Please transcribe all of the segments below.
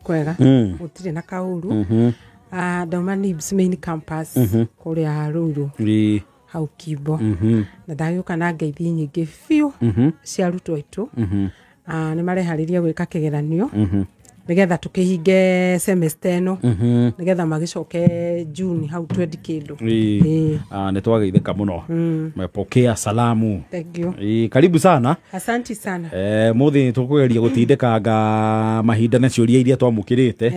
Kwega. Gũtirĩ na kaũru. Ndauma NIBS main campus kũrĩa Ruiru, hau Kimbo, na ndagĩũka na ngeithi nyingĩ biũ cia arutwo aitũ. Nĩ mareharĩria gwĩka kĩgeranio nĩgetha tũkĩhinge semester ĩno, nĩgetha magĩcoke June hau 20 kĩndũ. Ĩĩ. Nĩ twageithĩka mũno. Mepokea salamu. Thank you. Ĩĩ, karibu sana. Asanti sana. Mũthĩ tũkũgeria gũtindĩkanga mahinda na ciũria iria twamũkĩrĩte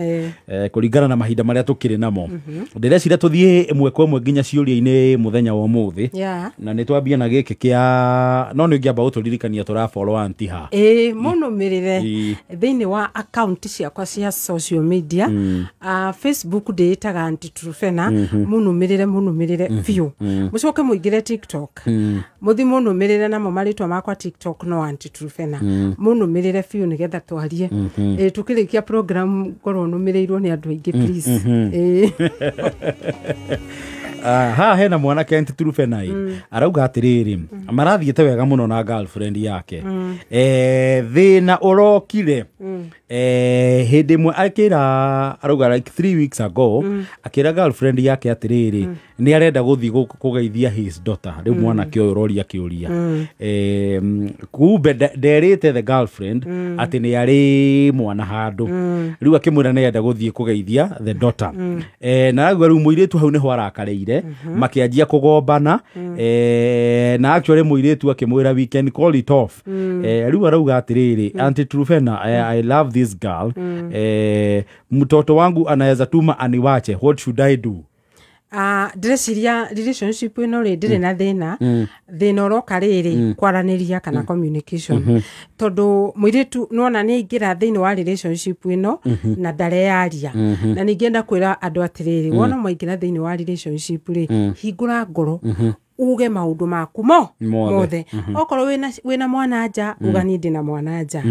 kũringana na mahinda marĩa tũkĩrĩ namo. Ndĩreciria tũthiĩ ĩmwe kwa ĩmwe nginya ciũria-inĩ mũthenya wa ũmũthĩ. Na nĩ twambia na gĩkĩ kĩa, no nĩ ũngĩamba gũtũririkania tũra follow aunty ha? Ĩĩ, mũnũmĩrĩre thĩinĩ wa akaunti ciakwa cia social media. Facebook ndĩĩtaga Aunty Truphena. Mũnũmĩrĩre, mũnũmĩrĩre biũ. Mũcoke mũingĩre TikTok, mũthi mũnũmĩrĩre namo marĩtwa makwa TikTok no Aunty Truphena. Mũnũmĩrĩre biũ nĩgetha twarie. Ĩĩ, tũkĩrĩkia program ngorwo nũmĩrĩirwo nĩ andũ aingĩ, please. Ĩĩ. Haha hena mwanake, Aunty Truphena, ĩ arauga atĩrĩrĩ, marathiĩte wega mũno na girlfriend yake. Thĩna ũrokire hĩndĩ ĩmwe akĩra, arauga like 3 weeks ago, akĩra girlfriend yake atĩrĩrĩ, nĩ arenda gũthiĩ kũgeithia his daughter. Rĩu mwanake ũyũ ũroria kĩũria, kumbe nderĩte the girlfriend atĩ nĩ arĩ mwana handũ. Rĩu akĩmwĩra nĩ arenda gũthiĩ kũgeithia the daughter. Na arauga rĩu mũirĩtu hau nĩho arakarĩire, makĩanjia kũgombana. Na actually mũirĩtu akĩmwĩra, "We can call it off." Rĩu arauga atĩrĩrĩ, "Aunty Truphena, I love this girl. Mtoto wangu anaweza tuma aniwache. What should I do?" Ndĩreciria relationship ĩno rĩ, ndĩrĩ na thĩna. Thĩna ũroka rĩrĩ kwaranĩria kana communication, tondũ mũirĩtu nĩwona nĩ aingĩra thĩinĩ wa relationship ĩno na ndareyaria. Na ningĩ enda kwĩra andũ atĩrĩrĩ, wona mwaingĩra thĩinĩ wa relationship rĩ, hingũra ngoro, uge maũndũ maku mo Mothe. Mothe. Okorwo wĩna mwana nja, uga niĩ ndĩna mwana nja.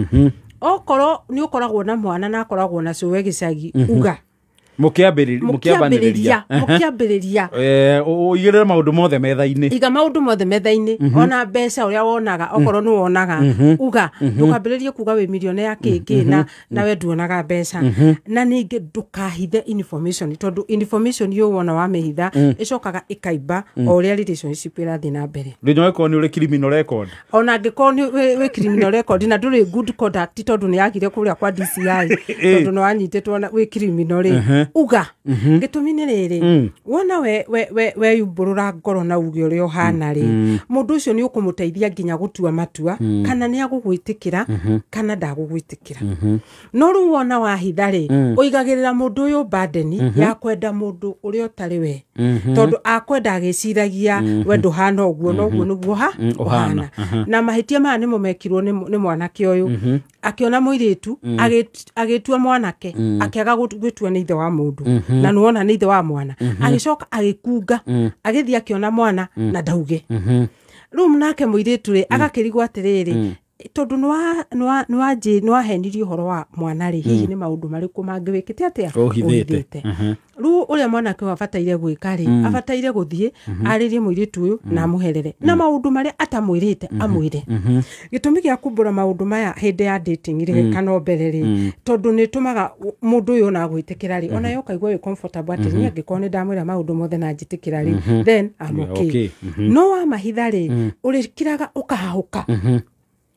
Okorwo nĩ ũkoragwo na mwana na akoragwo na cũwe gĩcagi, uga. Mũkĩambĩrĩria. Mũkĩambĩrĩria, mũkĩambĩrĩria. Ũigĩrĩre maũndũ mothe metha-inĩ. Iga maũndũ mothe metha-inĩ, ona mbeca ũrĩa wonaga, okorwo nĩ wonaga, uga. Ndũkambĩrĩrie kuga wĩ milione ya kĩngĩ na we nduonaga mbeca. Na ningĩ ndũkahithe information, tondũ information yo wona wamĩhitha ĩcokaga ĩkaimba o ũrĩa relationship ĩrathiĩ na mbere. Nginya ũkorwo nĩ ũrĩ criminal record. Ona angĩkorwo nĩ wĩ criminal record na ndũrĩ good conduct, tondũ nĩ yagire kũrĩa kwa DCI, tondũ nĩ wanyitĩtwo wĩ criminal rĩ, uga. Gĩtũmi nĩ rĩrĩ, wona we weyumbũrũra ngoro na uge ũrĩa ũhana rĩ, mũndũ ũcio nĩ ũkũmũteithia nginya gũtua matua kana nĩ agũgwĩtĩkĩra kana ndagũgwĩtĩkĩra. No rĩu wona wahitha rĩ, ũigagĩrĩra mũndũ ũyũ burden ya kwenda mũndũ ũrĩa ũtarĩ we, tondũ akwenda agĩciragia we ndũhana ũguo, no ũguo nĩguo ha ũhana. Ũhana. Na mahĩtia maya nĩmo mekirwo nĩ mwanake ũyũ. Akĩona mũirĩtu, agĩtua mwanake, akĩaga gwĩtua nĩ ithe wa mũndũ, na nĩwona nĩ ithe wa mwana. Agĩcoka agĩkunga, agĩthiĩ akĩona mwana na ndauge. Rĩu nake mũirĩtu rĩ, agakĩrigwo atĩrĩrĩ, tondũ nĩwahenirie ũhoro wa mwana rĩ, hihi nĩ maũndũ marĩkũ mangĩ wĩkĩte atĩa? Ũhithĩte. Ũhithĩte. Rĩu ũrĩa mwanake ũyũ abataire gwĩka rĩ, abataire gũthiĩ arĩrie mũirĩtu ũyũ na amũherere na maũndũ marĩa atamwĩrĩte amwĩre. Gĩtũmi gĩa kumbũra maũndũ maya hĩndĩ ya dating rĩ, kana o mbere rĩ, tondũ nĩ ĩtũmaga mũndũ ũyũ ona agwĩtĩkĩra rĩ, ona ye ũkaigua wĩ comfortable atĩ niĩ angĩkorwo nĩ ndamwĩra maũndũ mothe na njĩtĩkĩra rĩ, then I'm okay. No wamahitha rĩ, ũrĩkiraga ũkahahũka,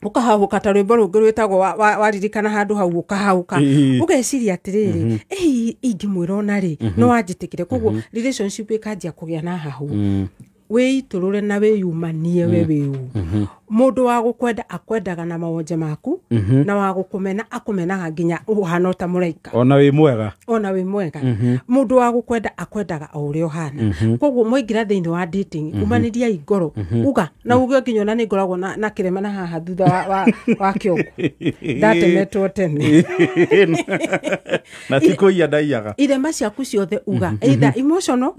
ũkahahũka ta rwĩmbo rũngĩ rwĩtagwo waririkana handũ hau ũkahahũka. Ũgeciria atĩrĩrĩ, ĩ hihi ingĩmwĩra ona rĩ, no wanjĩtĩkĩre? Koguo relationship ĩkanjia kũgĩa na hahũ. Wĩitũrũre na wĩyumanie we wĩũ. Mũndũ wa gũkwenda akwendaga na mawonje maku, na wa gũkũmena akũmenaga nginya ũhana o ta mũraika. Ona wĩ mwega. Ona wĩ mwega, mũndũ wa gũkwenda akwendaga o ũrĩa ũhana. Koguo mwaingĩra thĩinĩ wa dating, umanĩriai ngoro, uga na uge nginya ona nĩ ngoragwo na kĩrema na haha thutha wa kĩongo ndatemetwo tene. Na ti kũiya ndaiyaga. Irema ciaku ciothe uga, either emotional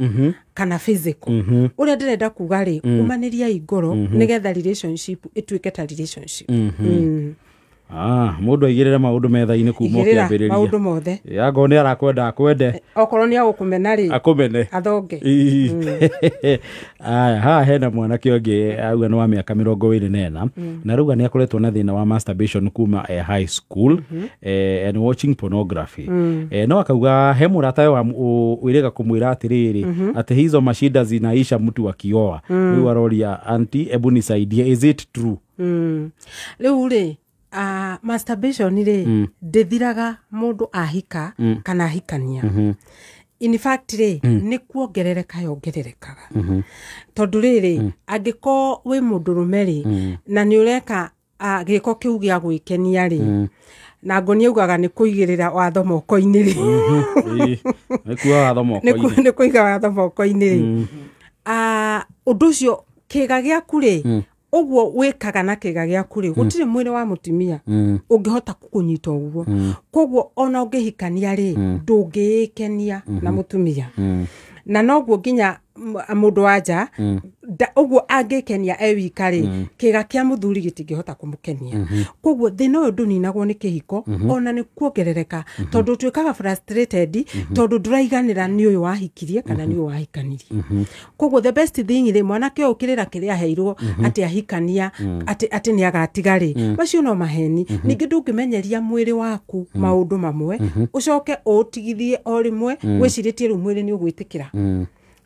kana physical. Ũrĩa ndĩrenda kuga rĩ, umanĩriai ngoro nĩgetha relationship ĩtuĩke ta relationship. Mũndũ aigĩrĩre maũndũ metha-inĩ kuma ũkĩambĩrĩria. Maũndũ mothe. Angorwo nĩ arakwenda akwende. Okorwo nĩ agũkũmena rĩ, akũmene. Athonge. Aya, haha hena mwanake ũngĩ auga nĩ wa mĩaka 24 na rauga nĩ akoretwo na thĩna wa masturbation kuma high school and watching pornography. No akauga he mũratawe wa wĩrĩga kũmwĩra atĩrĩrĩ atĩ hizo mashida zinaisha mtu akioa. Rĩu aroria auntie, ebu nisaidie, is it true? Rĩu rĩ, masturbation rĩ ndĩthiraga mũndũ ahika kana ahikania. In fact rĩ, nĩ kuongerereka yongererekaga. Tondũ rĩrĩ, angĩkorwo wĩ mũndũrũme rĩ, na nĩ ũreka gĩko kĩu gĩa gwĩkenia rĩ, na ngoni augaga nĩ kũigĩrĩra watho moko-inĩ rĩ. Nĩ kuoya watho moko-inĩ. Nĩ kũiga watho moko-inĩ rĩ. Ũndũ ũcio kĩga gĩaku rĩ, ũguo wĩkaga na kĩga gĩaku rĩ, gũtirĩ mwĩrĩ wa mũtumia ũngĩhota kũkũnyita ũguo. Koguo ona ũngĩhikania rĩ, ndũngĩĩkenia na mũtumia. Na noguo nginya mũndũ wa nja, ũguo angĩkenia e wika rĩ, kĩga kĩa mũthuri gĩtingĩhota kũmũkenia. Koguo thĩna ũyũ ndũninagwo nĩ kĩhiko, ona nĩ kuongerereka, tondũ ũtuĩkaga frustrated, tondũ ndũraiganĩra nĩ ũyũ wahikirie kana nĩ ũyũ wahikanirie. Koguo the best thing rĩ, mwanake ũyũ kĩrĩra kĩrĩa aheirwo atĩ ahikania, atĩ nĩ agatiga rĩ, macio no maheni. Ningĩ ndũngĩmenyeria mwĩrĩ waku maũndũ mamwe, ũcoke ũũtigithie o rĩmwe, wĩcirĩtie rĩu mwĩrĩ nĩ ũgwĩtĩkĩra.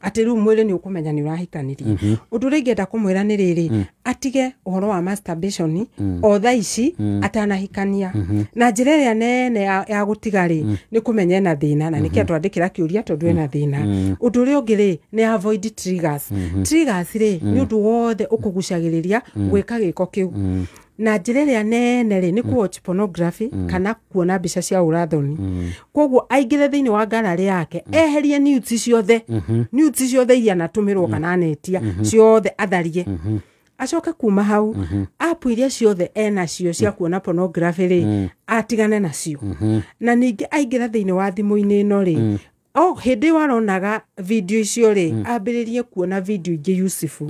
Atĩ rĩu mwĩrĩ nĩ ũkũmenya nĩ ũrahikanirie. Ũndũ ũrĩa ingĩenda kũmwĩra nĩ rĩrĩ, atige ũhoro wa masturbation o thaa ici atanahikania. Na njĩra ĩrĩa nene ya gũtiga rĩ, nĩ kũmenya ena thĩna, na nĩkĩo twandĩkĩra kĩũria tondũ ena thĩna. Ũndũ ũrĩa ũngĩ rĩ, nĩ avoid triggers. Triggers rĩ, nĩ ũndũ wothe ũkũgucagĩrĩria gwĩka gĩko kĩu. Na njĩra ĩrĩa nene rĩ, nĩ kũ watch pornography kana kuona mbica cia ũrathoni. Koguo aingĩre thĩinĩ wa gallery yake, eherie nudes ciothe, nudes ciothe iria anatũmĩrwo kana anetia, ciothe atharie. Acoke kuma hau, app iria ciothe enacio cia kuona pornography rĩ, atigane nacio. Na ningĩ aingĩra thĩinĩ wa thimũ-inĩ ĩno rĩ, o hĩndĩ ĩyo aronaga video icio rĩ, ambĩrĩrie kuona video ingĩ useful.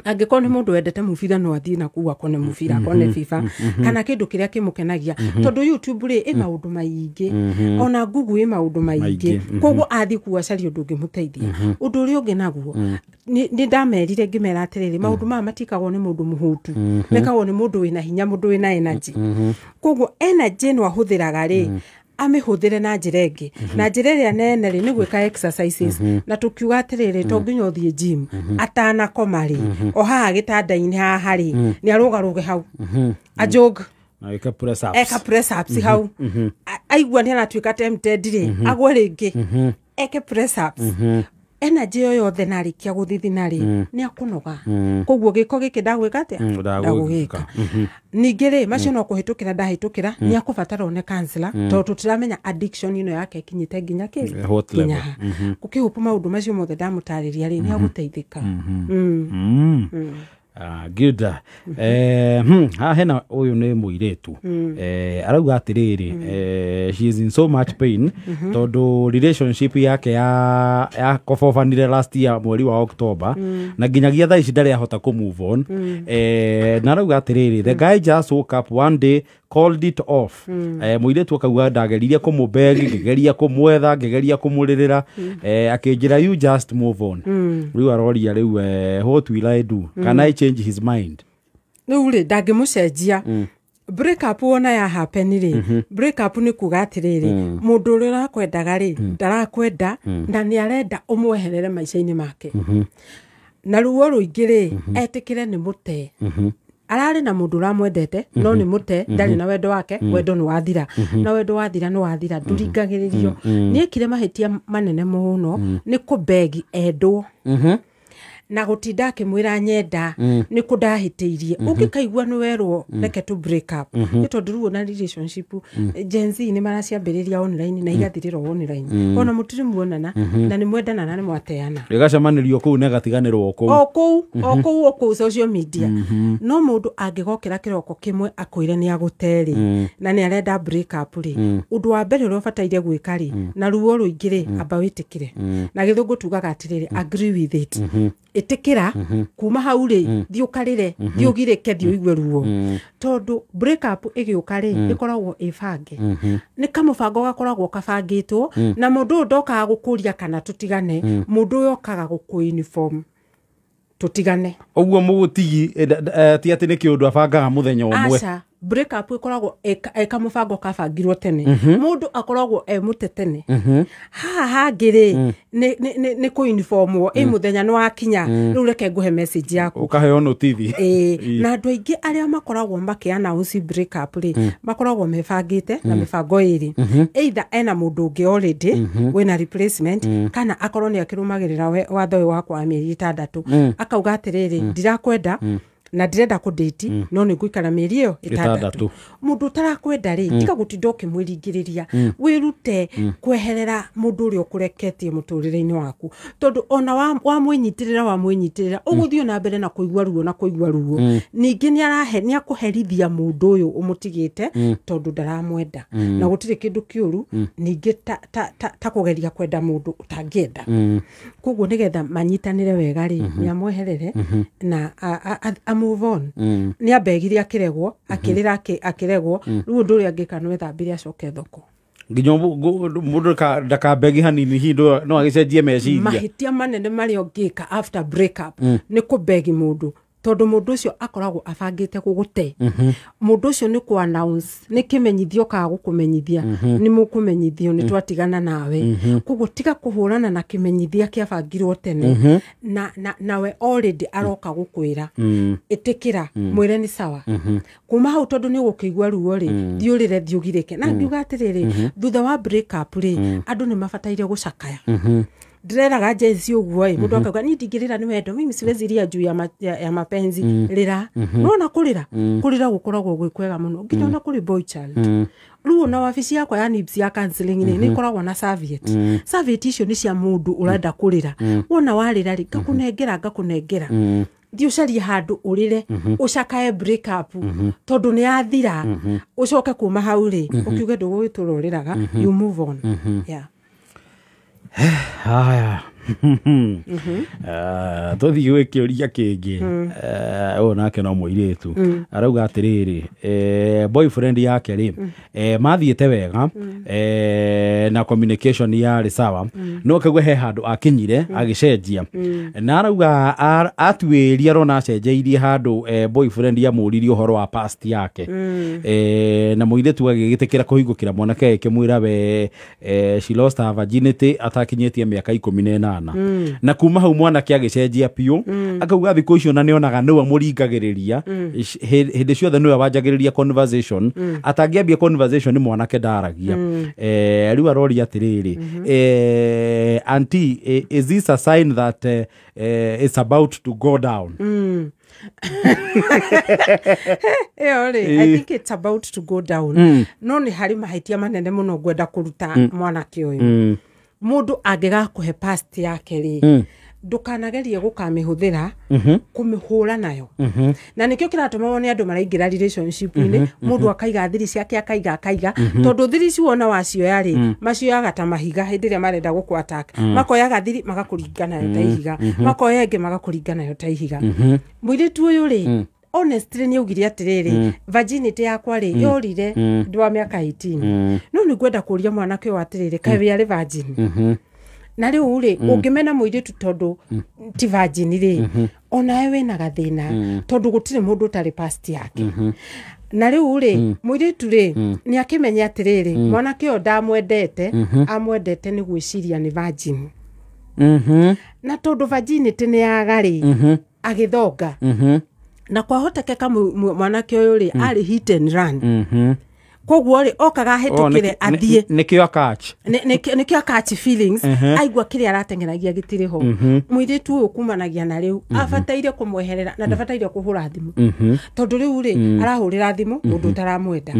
Angĩkorwo nĩ mũndũ wendete mũbira no athiĩ na kũu akone mũbira, akone FIFA, kana kĩndũ kĩrĩa kĩmũkenagia. Tondũ YouTube rĩ, ĩ maũndũ maingĩ, ona Google ĩ maũndũ maingĩ. Koguo athiĩ kũu acarie ũndũ ũngĩmũteithia. Ũndũ ũrĩa ũngĩ naguo, nĩ ndamerire ngĩmera atĩrĩrĩ, maũndũ maya matikagwo nĩ mũndũ mũhũtu, mekagwo nĩ mũndũ wĩna hinya, mũndũ wĩna energy. Koguo energy ĩno ahũthĩraga rĩ, amĩhũthĩre na njĩra ĩngĩ. Na njĩra ĩrĩa nene rĩ, nĩ gwĩka exercises. Na tũkiuga atĩrĩrĩ, to nginya ũthiĩ gym, atanakoma rĩ, o haha gĩtanda-inĩ haha rĩ, nĩ arũgarũge hau. Ajog. Eka press ups. Eka press ups hau. Aigua nĩ aratuĩka tempted rĩ, agwe rĩngĩ. Eke press ups. Energy ĩyo yothe na arĩkia gũthithina rĩ, nĩ akũnoga. Koguo gĩko gĩkĩ ndagwĩka atĩa? Ndagũgĩka. Ningĩ rĩ, macio no kũhĩtũkĩra ndahĩtũkĩra, nĩ akũbatara one counselor, tondũ tũtiramenya addiction ĩno yake ĩkinyĩte nginya kĩ? Nginya ha. Gũkĩhũpũ maũndũ macio mothe ndamũtarĩria rĩ, nĩ agũteithĩka. Good. Haha hena ũyũ nĩ mũirĩtu. Arauga atĩrĩrĩ, she is in so much pain tondũ relationship yake ya kobobanire last year mweri wa October, na nginyagia thaa ici ndarĩ ahota kũ move on. Na arauga atĩrĩrĩ, the guy just woke up one day, called it off. Mũirĩtu akauga ndageririe kũmũbeg, ngĩgeria kũmwetha, ngĩgeria kũmũrĩrĩra, akĩnjĩra you just move on. Rĩu aroria rĩu, what will I do? Can I change his mind? Rĩu rĩ, ndangĩmũcenjia. Break up wona ya happen rĩ, break up nĩ kuga atĩrĩrĩ, mũndũ ũrĩa ũrakwendaga rĩ, ndarakwenda, na nĩ arenda ũmweherere maica-inĩ make. Na ruo rũingĩ rĩ, etĩkĩre nĩ mũte. Ararĩ na mũndũ ũramwendete, no nĩ mũte, ndarĩ na wendo wake, wendo nĩ wathira. Na wendo wathira nĩ wathira, ndũringagĩrĩrio. Nĩ ekire mahĩtia manene mũno, nĩ kũbegi endwo. Na gũtinda akĩmwĩra nyenda, nĩ kũ ndahĩtĩirie. Ũngĩkaigua nĩ werwo, reke tũ break up. Nĩ tondũ rĩu ona relationship, Gen Z nĩ maraciambĩrĩria online na igathirĩra online. Ona mũtirĩ muonana, na nĩ mwendana na nĩ mwateana. Ĩgacemanĩrio kũu na ĩgatiganĩrwo kũu. O kũu, o kũu, o kũu social media. No mũndũ angĩgokĩra kĩroko kĩmwe akwĩre nĩ agũte rĩ, na nĩ arenda break up rĩ, ũndũ wa mbere ũrĩa ũbataire gwĩka rĩ, na ruo rũingĩ rĩ, amba wĩtĩkĩre. Na gĩthũngũ tugaga atĩrĩrĩ, agree with it. Ĩtĩkĩra kuma hau rĩ, thiĩ ũkarĩre, thiĩ ũgirĩke, thiĩ ũigue ruo, tondũ break up ĩgĩũka rĩ, ĩkoragwo ĩbange, nĩ kamũbango gakoragwo kabangĩtwo, na mũndũ ũyũ ndokaga gũkũria kana tũtigane, mũndũ ũyũ okaga gũkũ uniform tũtigane. Ũguo mũgũtigi ti atĩ nĩ kĩũndũ abangaga mũthenya ũmwe. Aca, break up ĩkoragwo ĩ kamũbango kabangirwo tene. Mũndũ akoragwo e mũte tene. Haha hangĩ rĩ, nĩ kũ-informwo ĩ mũthenya nĩ wakinya, rĩu reke ngũhe message yaku. Ũkaheo notithi. Ĩĩ, na andũ aingĩ arĩa makoragwo makĩ announce break up rĩ, makoragwo mebangĩte na mĩbango ĩrĩ: either ena mũndũ ũngĩ already wĩna replacement, kana akorwo nĩ akĩrũmagĩrĩra watho ũyũ wakwa wa mĩeri 6, akauga atĩrĩrĩ, ndirakwenda na ndirenda kũdate, no nĩ ngũikara mĩeri ĩyo 6. 6. Mũndũ ũtarakwenda rĩ, tiga gũtinda ũkĩmwĩringĩrĩria, wĩrute kweherera mũndũ ũrĩa ũkũreketie mũtũrĩre-inĩ waku, tondũ ona wamwĩnyitĩrĩra ũgũthiĩ na mbere na kũigua ruo na kũigua ruo. Ningĩ nĩ arahe nĩ akũherithia mũndũ ũyũ ũmũtigĩte, tondũ ndaramwenda, na gũtirĩ kĩndũ kĩũru ningĩ ta kũgeria kwenda mũndũ ũtangĩenda. Koguo nĩgetha manyitanĩre wega rĩ, nĩ amweherere na a move on. Nĩ ambegire, akĩregwo, akĩrĩra, akĩregwo. Rĩu ũndũ ũrĩa angĩka no ethambire acoke thoko. Nginya mũndũ ndakambegi hanini, hihi no agĩcenjie meciria. Mahĩtia manene marĩa ũngĩka after break up nĩ kũbegi mũndũ, tondũ mũndũ ũcio akoragwo abangĩte gũgũte. Mũndũ ũcio nĩ kũ announce, nĩ kĩmenyithio kaga gũkũmenyithia, nĩ mũkũmenyithio nĩ twatigana nawe. Koguo tiga kũhũrana na kĩmenyithia kĩabangirwo tene, na nawe already aroka gũkwĩra. Ĩtĩkĩra, mwĩre nĩ sawa. Kuma hau, tondũ nĩ ũgũkĩigua ruo rĩ, thiĩ ũrĩre, thiĩ ũgirĩke. Na ngiuga atĩrĩrĩ, thutha wa break up rĩ, andũ nĩ mabataire gũcakaya. Ndĩreraga Gen Z ũguo ĩ, mũndũ akauga, niĩ ndingĩrĩra nĩ wendo, mimi siwezi lia juu ya mapenzi. Rĩra, nona kũrĩra, kũrĩra gũkoragwo gwĩ kwega mũno, nginya ona kũrĩ boy child. Rĩu ona wabici yakwa ya NIBS ya counseling rĩ, nĩ ĩkoragwo na serviette. Serviette icio nĩ cia mũndũ ũrenda kũrĩra. Wona warĩra rĩ, ngakũnengera, ngakũnengera, thiĩ ũcarie handũ ũrĩre, ũcakae break up, tondũ nĩ yathira. Ũcoke kuma hau rĩ, ũkiuge ndũgũgĩtũra ũrĩraga, you move on, yeah. Haya. Tũthiĩ gwĩ kĩũria kĩngĩ. Ũyũ nake no mũirĩtu arauga atĩrĩrĩ, boyfriend yake rĩ, mathiĩte wega, na communication yarĩ sawa, no akauga he handũ akinyire agĩcenjia, na arauga atuĩria arona acenjeirie handũ, boyfriend amũririe ũhoro wa past yake, na mũirĩtu agĩgĩtĩkĩra kũhingũkĩra mwanake, akĩmwĩra we, she lost her virginity atakinyĩtie mĩaka 18, na kuma hau mwanake agĩcenjia biũ. Akauga thikũ icio na nĩonaga nĩwe mũringagĩrĩria hĩndĩ ciothe, nĩwe wanjagĩrĩria conversation, atangĩambia conversation nĩ mwanake ndaragia. Rĩu aroria atĩrĩrĩ, auntie, is this a sign that it's about to go down? Ĩyo rĩ, I think it's about to go down, no nĩ harĩ mahĩtia manene mũno ngwenda kũruta mwanake ũyũ. Mũndũ angĩgakũhe past yake rĩ, ndũkanagerie gũkamĩhũthĩra kũmĩhũra nayo, na nĩkĩo kĩratũma wone andũ maraingĩra relationship-inĩ, mũndũ akaiga thiri ciake, akaiga, akaiga, tondũ thiri ici wona wacioya rĩ, macioyaga ta mahiga. Hĩndĩ ĩrĩa marenda gũkũ attack, makoyaga thiri magakũringa nayo ta ihiga, makoya ĩngĩ magakũringa nayo ta ihiga. Mũirĩtu ũyũ rĩ, honestly nĩ augire atĩrĩrĩ, virginity yakwa rĩ, yorire ndĩ wa mĩaka 18. No nĩ ngwenda kũria mwanake ũyũ atĩrĩrĩ, kaĩ wĩ arĩ virgin? Na rĩu rĩ, ũngĩmena mũirĩtu tondũ ti virgin rĩ, onawe wĩna gathĩna, tondũ gũtirĩ mũndũ ũtarĩ past yake. Na rĩu rĩ, mũirĩtu rĩ, nĩ akĩmenye atĩrĩrĩ, mwanake ũyũ ndamwendete, amwendete nĩ gwĩciria nĩ virgin, na tondũ virginity nĩ yaga rĩ, agĩthonga. Na kwahotekeka mwanake ũyũ rĩ, arĩ hit and run. Koguo rĩ, okaga ahĩtũkĩre athiĩ. Nĩkĩo akach Nĩkĩo catch feelings, aigua kĩrĩa arateng'eragia gĩtirĩ ho. Mũirĩtu ũyũ kumanagia na rĩu abataire kũmweherera, na ndabataire kũhũra thimũ, tondũ rĩu rĩ, arahũrĩra thimũ mũndũ ũtaramwenda,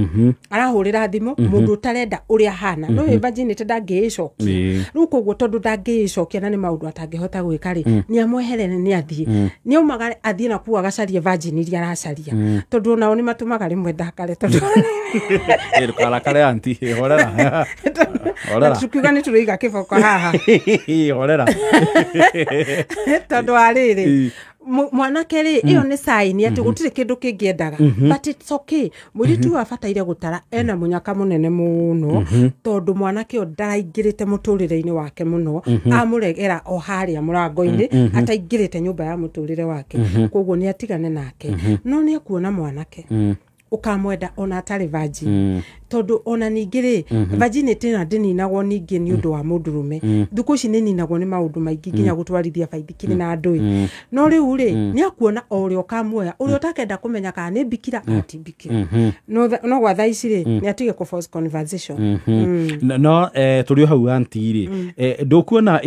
arahũrĩra thimũ mũndũ ũtarenda ũrĩa ahana. No virginity ndangĩĩcokia. Rĩu koguo tondũ ndangĩĩcokia na nĩ maũndũ atangĩhota gwĩka rĩ, nĩ amweherere, nĩ athiĩ, nĩ aumagare athiĩ na kuu agacarie virgin iria aracaria, tondũ onao nĩ matũmaga rĩmwe ndakare, tondũ Ndũkarakare auntie, horera. Horera. Tukiuga nĩ tũrĩiga kĩboko haha. Horera. Tondũ wa rĩrĩ, mwanake rĩ, ĩyo nĩ sign atĩ gũtirĩ kĩndũ kĩngĩendaga, but it's okay. Mũirĩtu ũyũ abataire gũtara ena mũnyaka mũnene mũno, tondũ mwanake ũyũ ndaraingĩrĩte mũtũrĩre-inĩ wake mũno, amũregera o harĩa mũrango-inĩ ataingĩrĩte nyũmba ya mũtũrĩre wake. Koguo nĩ atigane nake, no nĩ ekuona mwanake ũkamwenda ona atarĩ virgin, tondũ ona ningĩ rĩ, virginity ĩno ndĩninagwo ningĩ nĩ ũndũ wa mũndũrũme. Thikũ ici nĩ ninagwo nĩ maũndũ maingĩ, nginya gũtwarithia baithikiri na andũ ĩ. No rĩu rĩ, nĩ akuona o ũrĩa ũkamuoya, ũrĩa ũtakenda kũmenya kana nĩ bikira kana ti bikira. No gwa thaa ici rĩ, nĩ atige kũ force conversation. No tũrĩ o hau auntie rĩ, ndũkuona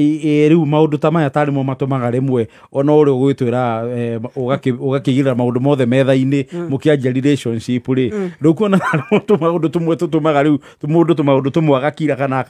rĩu maũndũ ta maya tarĩ mo matũmaga rĩmwe ona ũrĩa ũgwĩtwĩra ũgakĩigĩrĩra maũndũ mothe metha-inĩ mũkĩanjia relationship rĩ, ndũkuona tũmaũndũ tũmwe tũtũmaga rĩu mũndũ tũmaũndũ tũmwe agakira kana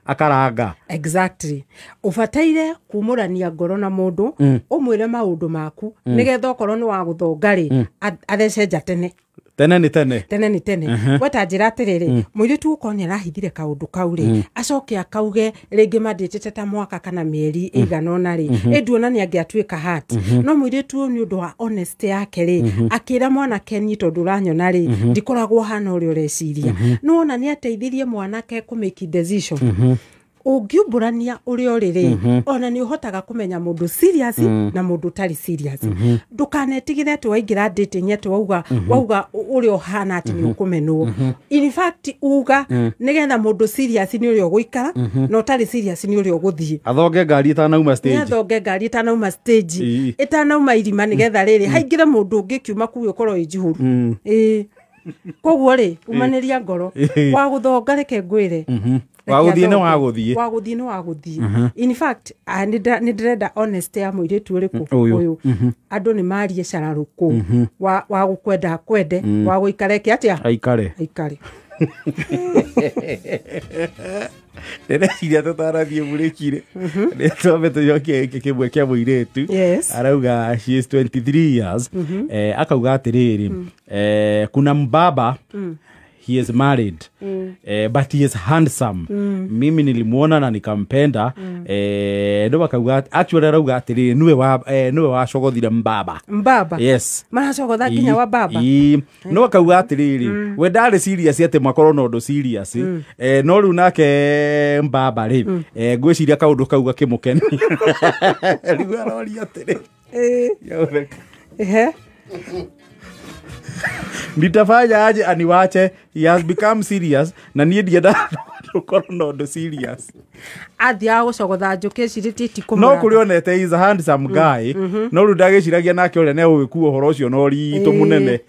akaranga? Exactly. Ũbataire kumũrania ngoro na mũndũ, ũmwĩre maũndũ maku, nĩgetha okorwo nĩ wa gũthonga rĩ, athece nja tene. Tene nĩ tene. Tene nĩ tene. Weta njĩra atĩrĩrĩ, mũirĩtu ũkorwo nĩ arahithire kaũndũ kau rĩ, acoke akauge rĩngĩ mandĩtĩte ta mwaka kana mĩeri ĩigana ũna rĩ, ĩnduona nĩ angĩatuĩka hurt. No mũirĩtu ũyũ nĩ ũndũ wa honesty yake rĩ, akĩra mwanake, niĩ tondũ ũranyona rĩ, ndikoragwo hana ũrĩa ũreciria. Nĩwona nĩ ateithirie mwanake kũ make decision. Ũngiumbũrania ũrĩa ũrĩ rĩ, ona nĩ ũhotaga kũmenya mũndũ serious na mũndũ ũtarĩ serious. Ndũkanetigĩre atĩ waingĩra dating atĩ wauga ũrĩa ũhana atĩ nĩ ũkũmenwo. In fact, uga nĩgetha mũndũ serious nĩ ũrĩa ũgũikara, na ũtarĩ serious nĩ ũrĩa ũgũthiĩ. Athonge ngari ĩtanauma stage. Nĩ athonge ngari ĩtanauma stage, ĩtanauma irima, nĩgetha rĩrĩ haingĩre mũndũ ũngĩ kiuma kũu ĩkorwo ĩ njihũru. Ĩĩ, koguo rĩ, umanĩria ngoro. Wa gũthonga, reke ngwĩre, Wa gũthiĩ nĩ wa gũthiĩ. Wa gũthiĩ nĩ wa gũthiĩ. In fact, nĩ ndĩrenda honesty ya mũirĩtu ũrĩkũ? Ũyũ. Andũ nĩ marie cararũkũ. Wa gũkwenda akwende, wa gũikara eke atĩa? Aikare. Aikare. Ndĩreciria tũtanathiĩ mũrĩkire nĩ twambe tũcokie gĩkĩ kĩmwe kĩa mũirĩtu. Arauga she is 23 years. Akauga atĩrĩrĩ, kuna mbaba, he is married, but he is handsome. Mimi nilimuona na nikampenda. No akauga, actually arauga atĩrĩrĩ, niwe wacogothire mbaba. Mbaba? Yes. Maracogotha nginya wa baba? Ii. No akauga atĩrĩrĩ, we ndarĩ serious atĩ makorwo na ũndũ serious, no rĩu nake mbaba rĩ, ngwĩciria kaũndũ kau gakĩmũkenia. Rĩu aroria atĩrĩ, Ehe. Nitafanya aje aniwache? He has become serious na niĩ ndiendaga gũkorwo na ũndũ serious. Athiaga gũcogotha njũkĩ ecirĩtie ti No kũmũratha. kũrĩ onete is a handsome guy, no rĩu ndagĩciragia nake ũrĩa nĩ egũgĩkua ũhoro ũcio na ũritũ mũnene.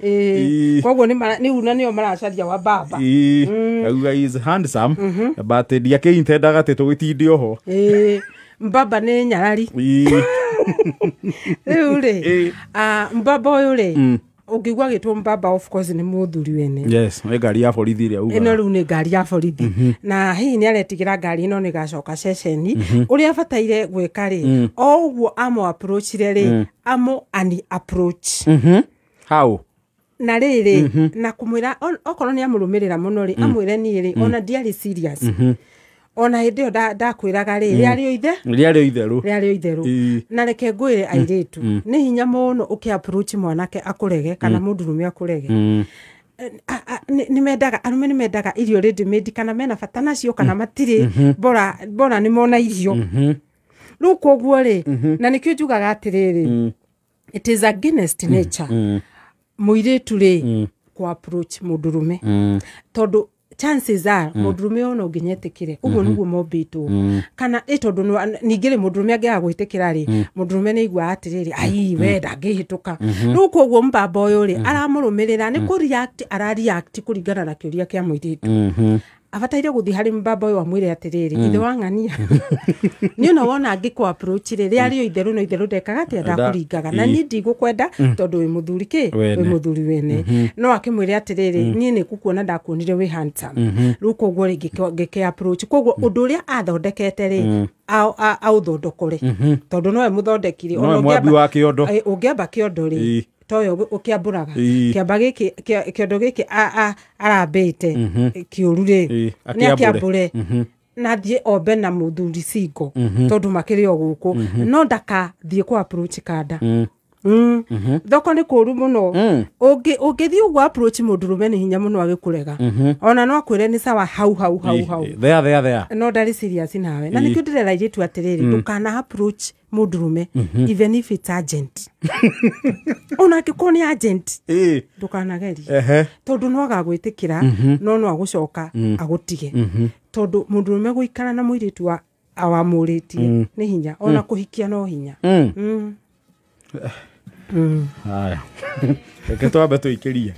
Koguo nĩ una nĩo maracaria wa baba. Ii. Auga he is handsome, but ndiakĩintendaga atĩ tũgĩtinde oho. Ĩĩ, mbaba nĩ nyarari. Rĩu rĩ, mbaba ũyũ rĩ, ũngĩigua agĩtwo mbaba, of course nĩ mũthuri wene. Yes, nĩ ngari ya borithi ĩrĩa ĩno ugaga. Rĩu nĩ ngari ya borithi, na hihi nĩ aretigĩra ngari ĩno nĩ gacoka ceceni. Ũrĩa abataire gwĩka rĩ, o ũguo amo approachire rĩ, amo ani approach. How? Na rĩrĩ, na kũmwĩra okorwo nĩ amũrũmĩrĩra mũno rĩ, amwĩre niĩ rĩ, ona ndiarĩ serious, ona hĩndĩ ĩyo ndakwĩraga rĩ, rĩarĩ o ithe Rĩarĩ itherũ. Rĩarĩ o itherũ. Na reke ngwĩre airĩtu, nĩ hinya mũno ũkĩ approach mwanake akũrege kana mũndũrũme akũrege. Nĩ mendaga, arũme nĩ mendaga irio ready made, kana mena bata nacio kana matirĩ, bora bora nĩ mona irio. Rĩu koguo rĩ, na nĩkĩo njugaga atĩrĩrĩ, it is against nature mũirĩtu rĩ kũ approach mũndũrũme, tondũ chances are mũndũrũme ũyũ no nginya etĩkĩre. Ũguo nĩguo mombĩtwo. Kana ĩ tondũ ningĩ rĩ, mũndũrũme angĩaga gwĩtĩkĩra rĩ, mũndũrũme nĩ aiguaga atĩrĩrĩ, ai we ndangĩhĩtũka. Rĩu koguo mbamba ũyũ rĩ, aramũrũmĩrĩra nĩ kũ react, ara react kũringana na kĩũria kĩa mũirĩtu. Abataire gũthiĩ harĩ mbamba ũyũ amwĩre atĩrĩrĩ, ithe wa ng'ania, nĩ ona wona angĩkũ approach rĩ, rĩarĩ o itherũ, no itherũ ndekaga atĩa? Ndakũringaga na niĩ ndigũkwenda tondũ wĩ mũthuri kĩ? Wene. Wĩ mũthuri wene. No akĩmwĩre atĩrĩrĩ, niĩ nĩ gũkuona ndakuonire wĩ handsome, rĩu koguo rĩ, ngĩkĩ approach. Koguo ũndũ ũrĩa athondekete rĩ, aũthondokore, tondũ nowe mũthondekire. Nowe Ona mwambi wa kĩondo. Ũngĩamba kĩondo rĩ, Toyo ũkĩambũraga kĩamba gĩkĩ kĩondo gĩkĩ arambĩte kĩũru rĩ nĩ akĩambũre na thiĩ ombe na mũthuri single tondũ makĩrĩ o gũkũ no ndakathiĩ kũ approach kanda. Thoko nĩ kũru mũno. Ũngĩthiĩ ũguo approach mũndũrũme nĩ hinya mũno agĩkũrega. Ona no akwĩre nĩ sawa hau hau hau hau. There. No ndarĩ serious nawe. Na nĩkĩo ndĩrera airĩtu atĩrĩrĩ, ndũkana approach mũndũrũme even if it's urgent. Ona angĩkorwo nĩ urgent, ndũkanagerie. Tondũ no agagwĩtĩkĩra, no agũcoka agũtige. Tondũ mũndũrũme gũikara na mũirĩtu wa awamũrĩtie nĩ hinya, ona kũhikia no hinya. Haya. Reke twambe tũikĩrie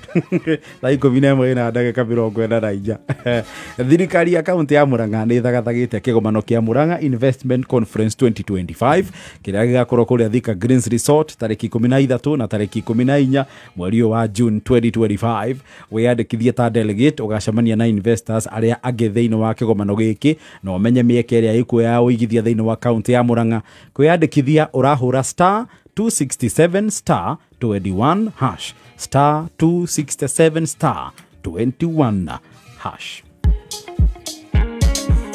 thaa 11 na ndagĩka 44. Thirikari ya kaunti ya Murang'a nĩ ĩthagathagĩte kĩgomano kĩa Murang'a Investment Conference 2025 kĩrĩa gĩgakorwo kũrĩa Thika Greens Resort tarĩki 13 na tarĩki 14 mweri wa June 2025. Wĩyandĩkithie ta delegate ũgacemania na investors arĩa angĩ thĩinĩ wa kĩgomano gĩkĩ na ũmenye mĩeke ĩrĩa ĩkuo ya ũigithia thĩinĩ wa kaunti ya Murang'a. Kwĩyandĩkithia ũrahũra star 267 star 21 hash star 267 star 21 hash.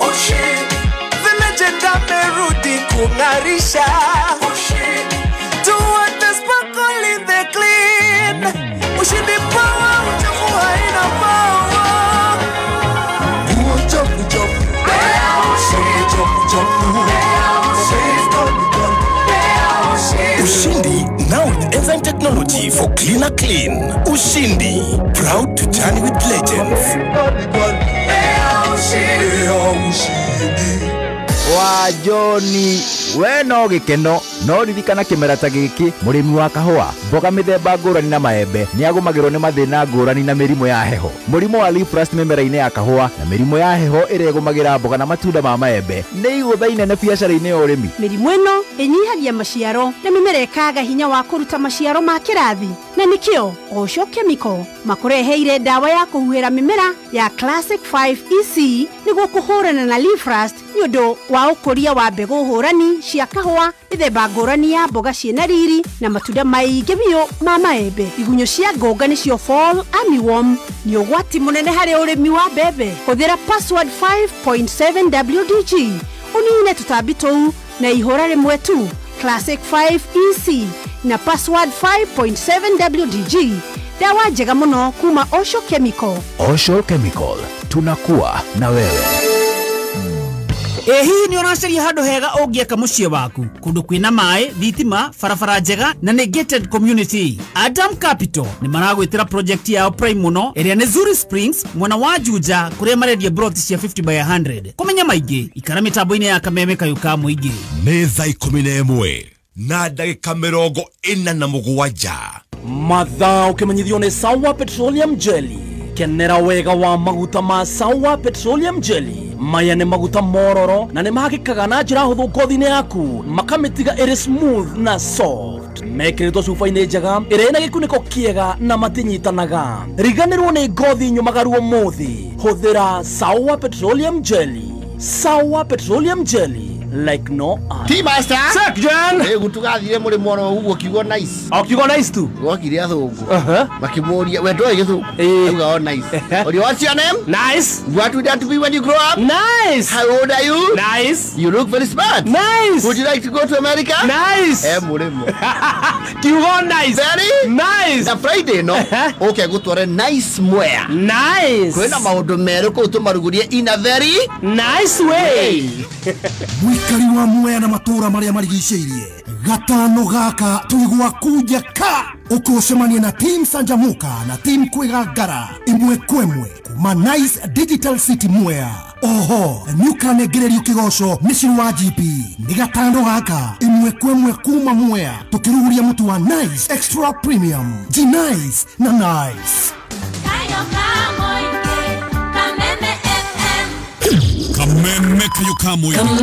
Ushindi, the legend amerudi kung'arisha. Ushindi, to the sparkle in the clean. Ushindi power, uchafu haina power. Uchafu, uchafu, uchafu, uchafu. Ushindi now with enzyme technology for cleaner clean. Ushindi, proud to journey with legends. Wa Joni, we no gĩkeno no ririkana kĩmera ta gĩkĩ mũrĩmi wa kahũa mboga mĩthemba ngũrani na maembe nĩagũmagĩrwo nĩ mathĩna ngũrani na mĩrimũ ya heho. Mũrimũ wa leaf rust mĩmera-inĩ ya kahũa na mĩrimũ ya heho ĩrĩa ĩgũmagĩra mboga na matunda ma maembe nĩ igũtha inene biacara-inĩ ya ũrĩmi. Mĩrimũ ĩno ĩnyihagia maciaro na mĩmera ĩkaga hinya wa kũruta maciaro ma kĩrathi, na nĩkĩo Osho Chemical makũreheire ndawa ya kũhuhĩra mĩmera ya Classic 5 EC nĩguo kũhũrana na leaf rust nĩ ũndũ wa ũkũria wa mbegũ hũrani cia kahũa, mĩthemba ngũrani ya mboga ciĩna riri na matunda maingĩ biũ ma maembe. Igunyũ cia ngũnga nĩcio fall armyworm nĩ ũgwati mũnene harĩ ũrĩmi wa mbembe. Hũthĩra password 5.7 WDG ũnine tũtambi tũu na ihũra rĩmwe tu. Classic 5 EC na password 5.7 WDG, dawa njega mũno kuma Osho Chemical. Osho Chemical, tunakuwa na wewe. Hihi nĩ ũracaria handũ hega ũngĩaka mũciĩ waku kũndũ kwĩna maĩ, thitima, barabara njega na nĩ gated community. Adam Capital nĩ maragwĩtĩra project yao prime mũno ĩrĩa nĩ Zuri Springs mwena wa Juja kũrĩa marendia broti cia 50 by 100. Kũmenya maingĩ ikara mĩtambo-inĩ ya Kameme Kayũ ka Mũingĩ. Nĩ thaa 11 na ndagĩka 47. Mathaa ũkĩmenyithio nĩ Sawa Petroleum Jelly. Kenera wega wa maguta ma Sawa Petroleum Jelly. Maya nĩ maguta mororo na nĩ mahakĩkaga na njĩra hũthũ ngothi-inĩ yaku, makamĩtiga ĩrĩ smooth na soft. Mekĩrĩtwo cuba-inĩ njega ĩrĩa ĩna gĩkunĩko kĩega na matinyitanaga. Riganĩrwo nĩ ngothi nyũmagaru ũmũthĩ. Hũthĩra Sawa Petroleum Jelly. Sawa Petroleum Jelly like no other. T-Master. Check John. Eh gutugathire muri mwana uguo kiugo nice. O kiugo nice tu. Gwokire athungu. Makimuria we ndoĩ gĩthũngũ. Auga o nice. Ori what's your name? Nice. What would you like to be when you grow up? Nice. How old are you? Nice. You look very smart. Nice. Would you like to go to America? Nice. Eh murimo. Kiugo nice. Very nice. Na Friday no. Okay gutware nice mwea. Nice. Kwina maundu meru kuu tumarugurie in a very nice way. Mwikari wa Mwea na matura maria marigicĩirie gatano gaka tũigua kunja ka ũkũcemania na team Sanjamuka na team Kwĩgangara imwe kwemwe kuma Nice Digital City Mwea. Oho nĩũkanengererio kĩgoco mĩciĩ wa GP nĩ gatano gaka imwe kwemwe kuma Mwea tũkĩruguria mũtu wa Nice Extra Premium G Nice na Nice. Kameme Kayũ ka Mũingĩ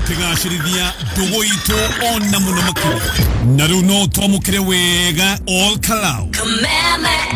kĩgacĩrithia ndũgũ itũ ona mũno makĩria na rĩu no twamũkĩre wega all Kalau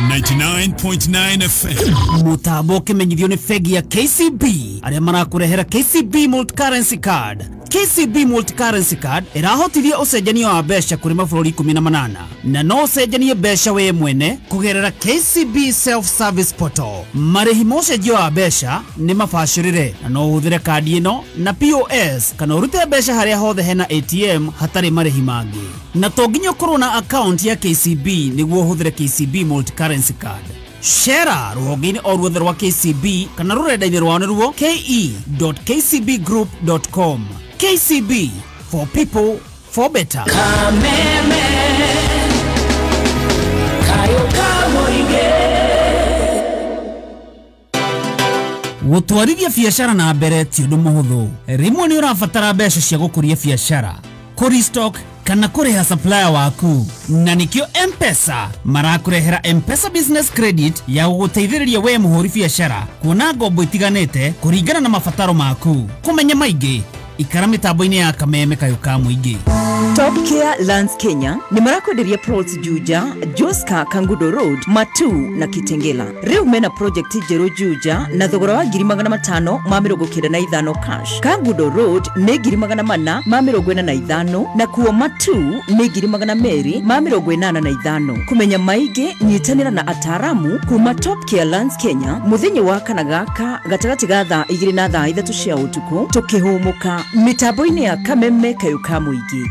99.9 FM. Mũtambo ũkĩmenyithio nĩ bengi ya KCB arĩa marakũrehera KCB Multi-Currency Card. KCB Multi-Currency Card ĩrahotithia ũcenjania wa mbeca kũrĩ mabũrũri 18 na no ũcenjanie mbeca we mwene kũgerera KCB Self-Service Portal. Marĩhi ma ũcenjia wa mbeca nĩ mabacĩrĩre na no ũhũthĩre kandi ĩno na POS kana ũrute mbeca harĩa hothe hena ATM hatarĩ marĩhi mangĩ. Na to nginya ũkorwo na account ya KCB nĩguo ũhũthĩre KCB Multi-Currency Card. Shera rũhonge-inĩ o ruothe rwa KCB kana rũrenda-inĩ rwao nĩruo ke.kcbgroup.com. KCB, for people, for better. Kameme kayo kamoige. Gũtwarithia biacara na mbere ti ũndũ mũhũthũ. Rĩmwe nĩ ũrabatara mbeca cia gũkũria biacara, kũrestock kana kũrĩha supplier waku, na nikio M-Pesa marakũrehera M-Pesa Business Credit ya gũgũteithĩrĩria we mũhũri biacara kuona ngombo itiganĩte kũringana na mabataro maku. Kũmenya maingĩ, ikara mĩtambo-inĩ ya Kameme Kayũ ka Mũingĩ. Top Care Lands Kenya ni marakwenderia plots Juja, Joska, Kangudo Road, Matu na Kitengela. Riu mena project njerũ Juja na thogora wa 595 cash. Kangudo Road nĩ 445 na kuo Matu nĩ 285. Kumenya maingĩ nyitanĩra na ataramu kuma Top Care Lands Kenya muthenya wa kana gaka gatagatĩ ga thaa 2 na thaa 3 cia ũtukũ tũkĩhũmũka mĩtambo-inĩ ya Kameme Kayũ ka Mũingĩ.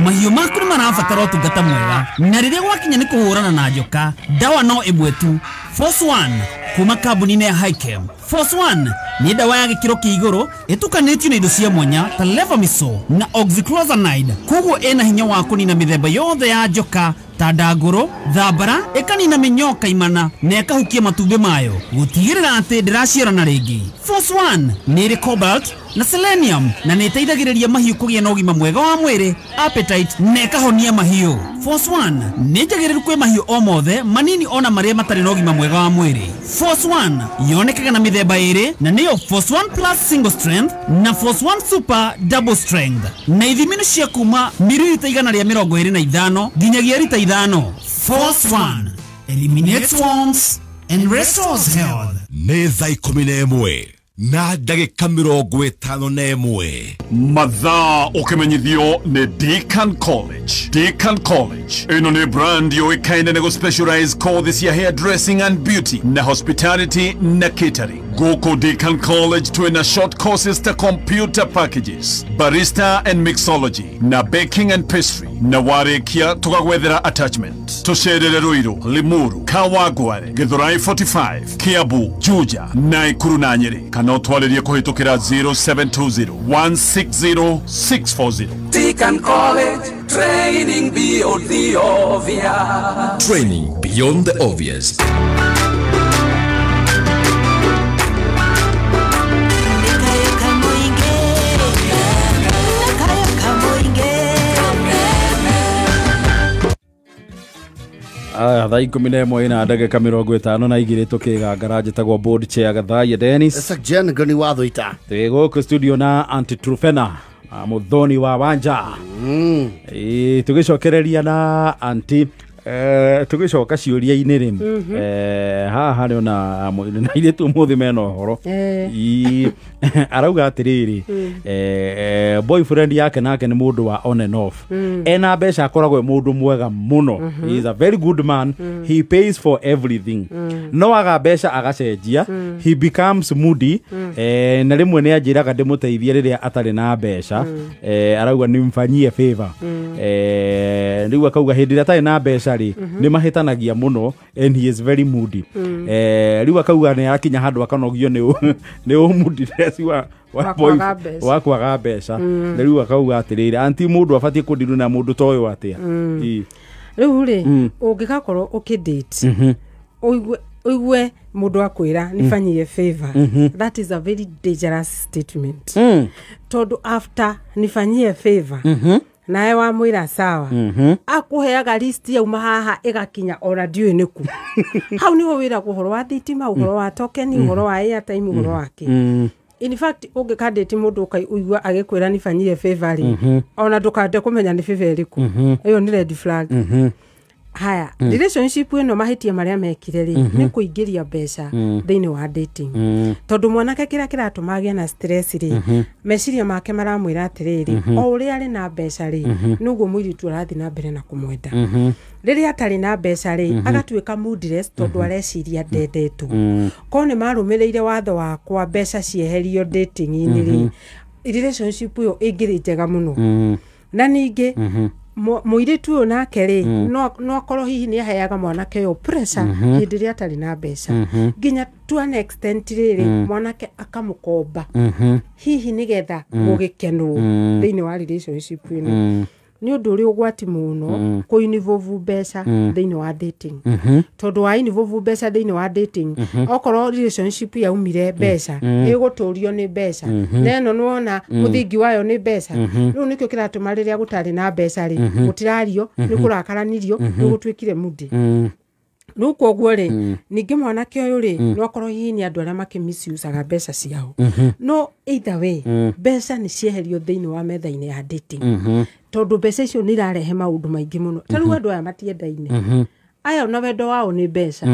Mahiũ maku nĩ marabatara ũtungata mwega na rĩrĩa gwakinya nĩ kũhũrana na njoka, ndawa no ĩmwe tu, Force One kuma kambuni-inĩ ya Hikem. Force One nĩ ndawa ya gĩkĩro kĩa igũrũ ĩtukanĩtio na indo cia mwanya ta Levamisole na Oxyclozanide, koguo ĩna hinya wa kũnina mĩthemba yothe ya njoka ta ndangũrũ, thambara, ĩkanina mĩnyoo kaimana na ĩkahukia matumbĩ mayo gũtigĩrĩra atĩ ndĩraciarana rĩngĩ. Force One nĩ ĩrĩ cobalt na selenium na nĩ ĩteithagĩrĩria mahiũ kũgĩa na ũgima mwega wa mwĩrĩ, appetite na ĩkahonia mahiũ. Force One nĩ njagĩrĩru kwĩ mahiũ o mothe manini ona marĩa matarĩ na ũgima mwega wa mwĩrĩ. Force One yonekaga na mĩthemba ĩrĩ na nĩyo Force One Plus Single Strength na Force One Super Double Strength, na ithimi nĩ cia kuma mililita 125 nginyagia rita 5. Force One eliminates worms and restores health. Nĩ thaa 11 na ndagĩka 51. Mathaa ũkĩmenyithio nĩ Deacon College. Deacon College ĩno nĩ brand yũĩkaine nĩ gũ-specialize kothi cia hairdressing and beauty na hospitality na catering. Gũkũ Deacon College twĩna short courses ta computer packages, barista and mixology na baking and pastry, na warĩkia tũgagwethera attachment. Tũcerere Ruiru, Limuru, Kawangware, Githurai 45, Kiambu, Juja, Nakuru na Nyeri, kana ũtwarĩrie kũhĩtũkĩra 0720 160 640. Deacon College, training beyond the obvious. Training beyond the obvious. Aya thaa 11 na ndagĩka 52 tũkĩgangara njĩtagwo board chair Gathaiya Dennis. Esa Jen Goni wa Thũita. Twĩ gũkũ studio na Aunty Trufena Muthoni wa Wanja. Tũgĩcokereria na Aunty tũgĩcoka ciũria-inĩ rĩ, haha nĩ ona na airĩtu ũmũthĩ mena ũhoro. Arauga atĩrĩrĩ, boyfriend yake nake nĩ mũndũ wa on and off. Ena mbeca akoragwo e mũndũ mwega mũno. He is a very good man. He pays for everything. No aga mbeca agacenjia. He becomes moody. Na rĩmwe nĩ anjĩraga ndĩmũteithie rĩrĩa atarĩ na mbeca. Arauga nimfanyie favor. Rĩu akauga hĩndĩ ĩrĩa atarĩ na mbeca rĩ, nĩ mahĩtanagia mũno and he is very moody. Rĩu akauga nĩ arakinya handũ akanogio nĩ ũmoodiness wa kwaga mbeca. Rĩu akauga atĩrĩrĩ, anti mũndũ abatiĩ kũndirwo na mũndũ ta ũyũ atĩa? Rĩu rĩ, ũngĩgakorwo ũkĩdate ũigue mũndũ akwĩra nifanyie favor, that is a very dangerous statement. Tondũ after nifanyie favor, nawe wamwĩra sawa, akũheaga list yauma haha ĩgakinya ona ndiũĩ nĩkũ. Hau nĩho wĩragwo ũhoro wa thitima, ũhoro wa token, ũhoro wa airtime, ũhoro wa kĩ. In fact, ũngĩkandĩti mũndũ ũkaigua agĩkwĩra nifanyie favor rĩ, ona ndũkande kũmenya nĩ favor ĩrĩkũ. Ĩyo nĩ red flag. Haya, relationship ĩno mahĩtia marĩa mekire rĩ, nĩ kũingĩria mbeca thĩinĩ wa dating. Tondũ mwanake kĩrĩa kĩratũma agĩe na stress rĩ, meciria make maramwĩra atĩrĩrĩ, o ũrĩa arĩ na mbeca rĩ, noguo mũirĩtu arathiĩ na mbere na kũmwenda. Rĩrĩa atarĩ na mbeca rĩ, agatuĩka moodless tondũ areciria ndendetwo. Korwo nĩ marũmĩrĩire watho wakwa mbeca cieherio dating-inĩ rĩ, relationship ĩyo ĩngĩrĩ njega mũno. Na ningĩ mũirĩtu ũyũ nake rĩ, no akorwo hihi nĩ aheaga mwanake ũyũ pressure hĩndĩ ĩrĩa atarĩ na mbeca, nginya to an extent rĩrĩ mwanake akamũkomba hihi nĩgetha gũgĩkenwo thĩinĩ wa relationship ĩno. Nĩ ũndũ ũrĩ ũgwati mũno kũ-involve mbeca thĩinĩ wa dating, tondũ wa involve mbeca thĩinĩ wa dating, okorwo relationship yaumire mbeca, ĩgũtũrio nĩ mbeca, na ĩno nĩwona mũthingi wayo nĩ mbeca. Rĩu nĩkĩo kĩratũma rĩrĩa gũtarĩ na mbeca rĩ, gũtirario, nĩ kũrakaranirio, nĩ gũtuĩkire mũndĩ. Rĩu koguo rĩ, ningĩ mwanake ũyũ rĩ, no akorwo hihi nĩ andũ arĩa makĩmisusaga mbeca ciao. No either way, mbeca nĩ cieherio thĩinĩ wa metha-inĩ ya dating, tondũ mbeca icio nĩ irarehe maũndũ maingĩ mũno. Ta rĩu andũ aya matiendaine, aya ona wendo wao nĩ mbeca,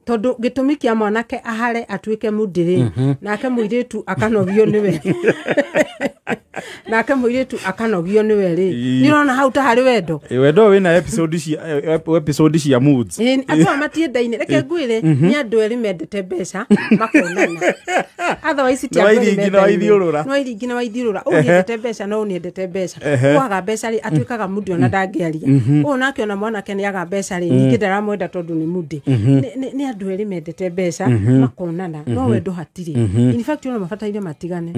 tondũ gĩtũmi kĩa mwanake ahare atuĩke mũndĩ rĩ, nake mũirĩtu akanogio nĩwe, nake mũirĩtu akanogio nĩwe rĩ, nĩ ũrona hau ta harĩ wendo. Wendo wĩna episode cia moods. Andũ aya matiendaine, reke ngwĩre, nĩ andũ erĩ mendete mbeca makonana, otherwise ti andũ erĩ mendaine. No iringi na waithiũrũra. Ũyũ nĩendete mbeca na ũyũ nĩendete mbeca. Kwaga mbeca rĩ, atuĩkaga mũndĩ ona ndangĩaria. Ũyũ nake ona mwanake nĩaga mbeca rĩ, ningĩ ndaramwenda tondũ nĩ mũndĩ. Nĩ andũ erĩ mendete mbeca makonana, no wendo hatirĩ. In fact ona mabataire matigane.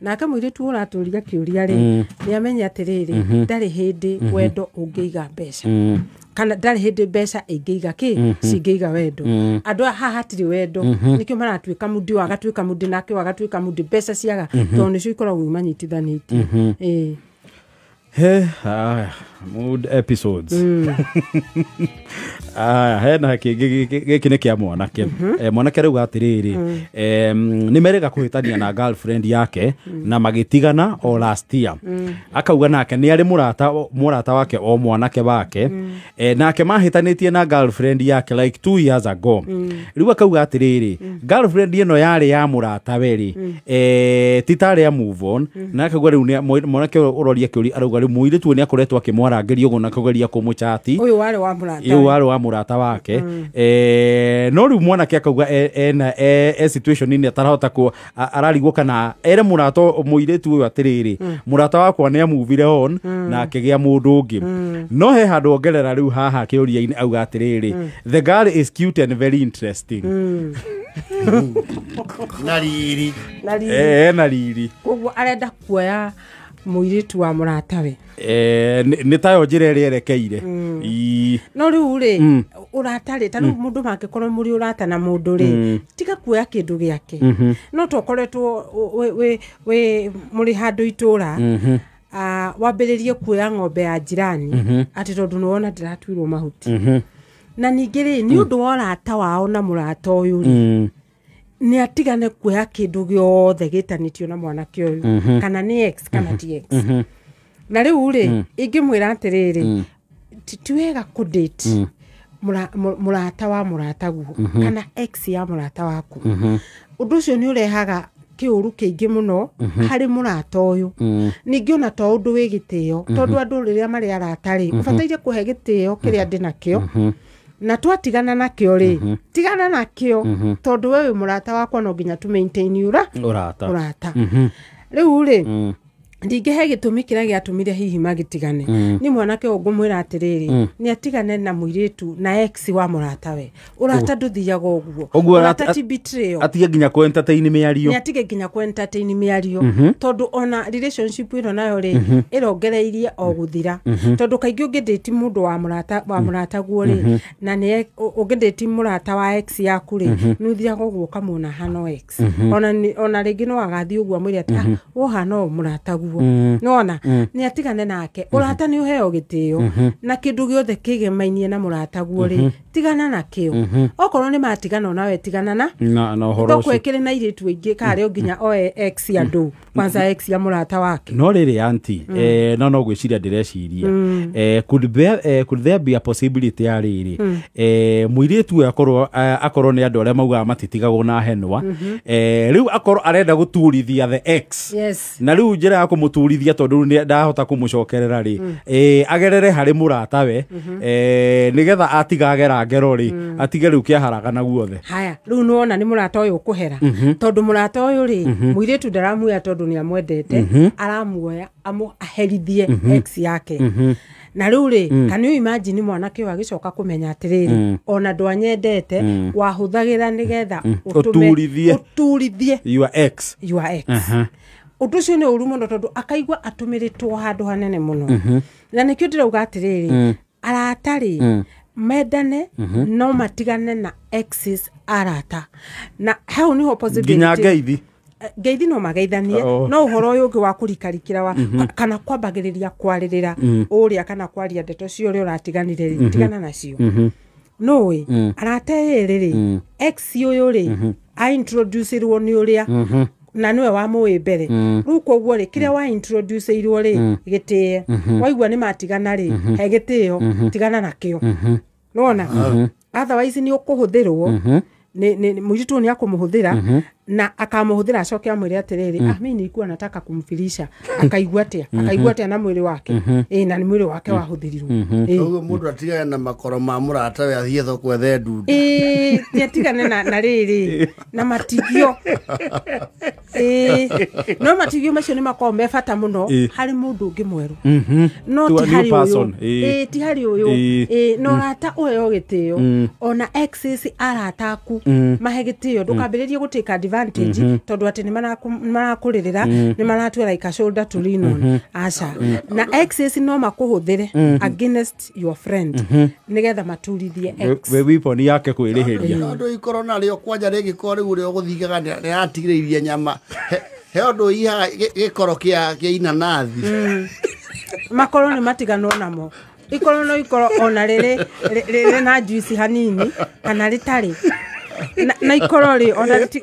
Nake mũirĩtu ũratũria kĩũria rĩ, nĩ amenye atĩrĩrĩ, ndarĩ hĩndĩ wendo ũngĩiga mbeca, kana ndarĩ hĩndĩ mbeca ingĩiga kĩ, cingĩiga wendo. Andũ aya haha hatirĩ wendo, nĩkĩo maratuĩka mũndĩ ũyũ agatuĩka mũndĩ nake ũyũ agatuĩka mũndĩ, mbeca ciaga, tondũ nĩcio ikoragwo imanyitithanĩtie. He, mood episodes. Hena kĩngĩ gĩkĩ nĩ kĩa mwanake. Mwanake rĩu atĩrĩrĩ, nĩ merĩga kũhĩtania na girlfriend yake na magĩtigana o last year. Akauga nake nĩ arĩ mũrata wake o mwanake wake, nake mahĩtanĩtie na girlfriend yake like 2 years ago. Rĩu akauga atĩrĩrĩ, girlfriend ĩno yarĩ ya mũrata we rĩ, ti tarĩ ya move on. Na akauga rĩu mwanake ũroria kĩũria arauga rĩu mũirĩtu nĩ akoretwo akĩmwarangĩria ũguo na kũgeria kũmũchati. Ũyũ warĩ wa mũrata. Ũyũ warĩ wa mũrata wake. No rĩu mwanake akauga ena situation-inĩ atarahota ararigwo kana ere mũrata mũirĩtu ũyũ atĩrĩrĩ, mũrata wakwa nĩ amuvire on na akĩgĩa mũndũ ũngĩ. No he handũ ongerera rĩu haha kĩũria-inĩ auga atĩrĩrĩ, the girl is cute and very interesting. Na riri. Na riri. Koguo arenda kuoya mũirĩtu wa mũratawe. Nĩ tayo njĩra ĩrĩa erekeire. No rĩu rĩ, ũrata rĩ, ta rĩu mũndũ mangĩkorwo mũrĩ ũrata na mũndũ rĩ, tiga kuoya kĩndũ gĩake. No tokoretwo wĩ mũrĩ handũ itũra, wambĩrĩrie kuoya ng'ombe ya jirani, atĩ tondũ nĩwona ndĩratuirwo mahuti. Na ningĩ rĩ, nĩ ũndũ wa ũrata wao na mũrata ũyũ rĩ, nĩ atigane kuoya kĩndũ gĩothe gĩtanĩtio na mwanake ũyũ, kana nĩ ex kana ti ex. Na rĩu rĩ, ingĩmwĩra atĩrĩrĩ, ti wega kũ-date mũrata wa mũrataguo, kana ex ya mũrata waku. Ũndũ ũcio nĩ ũrehaga kĩũru kĩingĩ mũno harĩ mũrata ũyũ. Ningĩ ona to ũndũ wĩ gĩtĩo, tondũ andũ rĩrĩa marĩ arata rĩ, ũbataire kũhe gĩtĩo kĩrĩa ndĩ nakĩo. Na twatigana nakĩo rĩ, tigana nakĩo, tondũ we wĩ mũrata wakwa no nginya tu maintain ũrata. Rĩu rĩ, ndingĩhe gĩtũmi kĩrĩa gĩatũmire hihi magĩtigane. Nĩ mwanake ũyũ ngũmwĩra atĩrĩrĩ, nĩ atigane na mũirĩtu na ex wa mũratawe. Ũrata ndũthiaga ũguo. Ũrata ti betrayal. Atige nginya kũ entertain mĩario. Nĩ atige nginya kũ entertain mĩario, tondũ ona relationship ĩno nayo rĩ, ĩrongereirie o gũthira. Tondũ kaingĩ ũngĩndĩti mũndũ wa mũrata wa mũrataguo rĩ, na nĩ ũngĩndĩti mũrata wa ex yaku rĩ, nĩ ũthiaga ũguo ũkamuona hano ex. Ona rĩngĩ no agathiĩ ũguo amwĩre atĩ, woha no mũrataguo. ũguo nĩwona nĩ atigane nake ũrata nĩ ũheo gĩtĩo na kĩndũ gĩothe kĩgemainie na mũrataguo rĩ tigana nakĩo okorwo nĩ matigana onawe tigana na ũhoro ũcio kwekĩrĩ na airĩtu aingĩ karĩ nginya oe ex ya andũ kwanza ex ya mũrata wake no rĩrĩ anti no gwĩciria ndĩreciria could there be a possibility ya rĩrĩ mũirĩtu ũyũ akorwo nĩ andũ arĩa maugaga matitigagwo na henwa rĩu akorwo arenda gũturithia the ex na rĩu njĩra ya kũmũturithia tondũ rĩu ndahota kũmũcokerera rĩ agerere harĩ mũratawe nĩgetha atigagera ngero rĩ atige rĩu kĩaharagana guothe haya rĩu nĩwona nĩ mũrata ũyũ ũkũhera tondũ mũrata ũyũ rĩ mũirĩtu ndaramuoya tondũ nĩ amwendete aramuoya aherithie ex yake na rĩu rĩ can you imagine mwanake ũyũ agĩcoka kũmenya atĩrĩrĩ ona ndwanyendete wahũthagĩra nĩgetha ũturithie your ex ũndũ ũcio nĩ ũru mũno tondũ akaigua atũmĩrĩtwo handũ hanene mũno na nĩkĩo ndĩrauga atĩrĩrĩ arata rĩ mendane no matigane na exes arata na hau niho possibility nginya ngeithi ngeithi no mageithanie no ũhoro ũyũ ũngĩ wa kũrikarikĩra wa kana kwambagĩrĩria kwarĩrĩra ũrĩa kana kwaria ndeto cio ũrĩa ũratiganire rĩ tigana nacio nũĩ arata ĩrĩ rĩ ex ũyũ rĩ aintroducirwo nĩ ũrĩa na nĩwe wamũĩ mbere rĩu koguo rĩ kĩrĩa waintroduceirwo rĩ gĩtĩe waigua nĩ matigana rĩ he gĩtĩo tigana nakĩo nĩwona otherwise nĩ ũkũhũthĩrwo mũirĩtu nĩ akũmũhũthĩra na akamũhũthĩra acoke amwĩre atĩrĩrĩ mimi nilikuwa nataka kumfilisha akaigua atĩa na mwĩrĩ wake na nĩ mwĩrĩ wake wahũthĩrirwo ũguo mũndũ atigane na makoro ma mũratawe athiĩ thoko ethe ndunda nĩ atigane na rĩrĩ na matigio no matigio macio nĩ makoragwo me bata mũno harĩ mũndũ ũngĩ mwerũ no ti harĩ ũyũ ti harĩ ũyũ no rata ũheo gĩtĩo ona exes arata aku mahe gĩtĩo ndũkambĩrĩrie gũtake advantage tondũ atĩ nĩ marakũrĩrĩra nĩ maratua like a shoulder to lean on aca na exes no makũhũthĩre against your friend nĩgetha maturithie ex we weapon yake kwĩrĩhĩria tondũ ikorwo narĩo kwanja rĩngĩkorwo rĩu ũrĩa ũgũthingaga nĩ aratigĩrĩirie nyama he ũndũ ihaga gĩkoro kĩa inanathi makoro nĩ matiganwo namo ikoro no ikoro ona rĩrĩ rĩrĩ na juice hanini kana rĩtarĩ na ikoro rĩ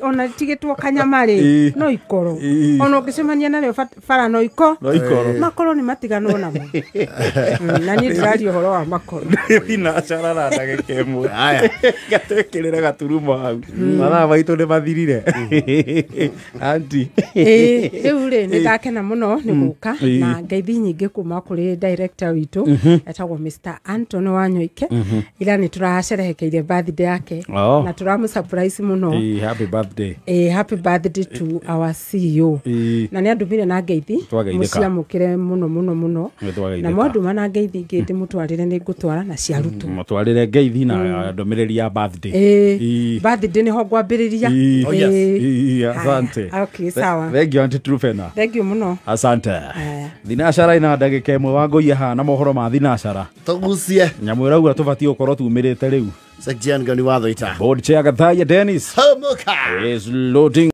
ona rĩtigĩtwo kanyama rĩ no ikoro ona ũngĩcemania narĩo bara no ikoro makoro nĩ matiganwo namo na niĩ ndĩraria ũhoro wa makoro thinacara na ndagĩka ĩmwe gatwĩkĩrĩre gaturumo hau mathaa maitũ nĩ mathirire anti rĩu rĩ nĩ ndakena mũno nĩ gũka na ngeithi nyingĩ kuma kũrĩ director witũ etagwo Mr. Anton Wanyoike ira nĩ tũracerehekeire birthday yake na tũramũ surprise muno happy birthday happy birthday to our CEO na nĩ andũmire na ngeithi mũciamũkĩre mũno mũno mũno na mwandũma na ngeithi ingĩ ndĩmũtwarĩre nĩ ngũtwara na ciarutwo mũtwarĩre ngeithi na ndũmĩrĩri ya birthday birthday nĩho ngwambĩrĩria asante okay sawa thank you Auntie Trufena thank you mũno asante thinacara ina ndagĩka ĩmwe wangũiya haha na mohoro ma thinacara tũgucie nyamũ ĩrauga tũbatiĩ gũkorwo tumĩrĩte rĩu Section Gani Watho ita. Board Chair Gathaya Dennis. Homoka is loading.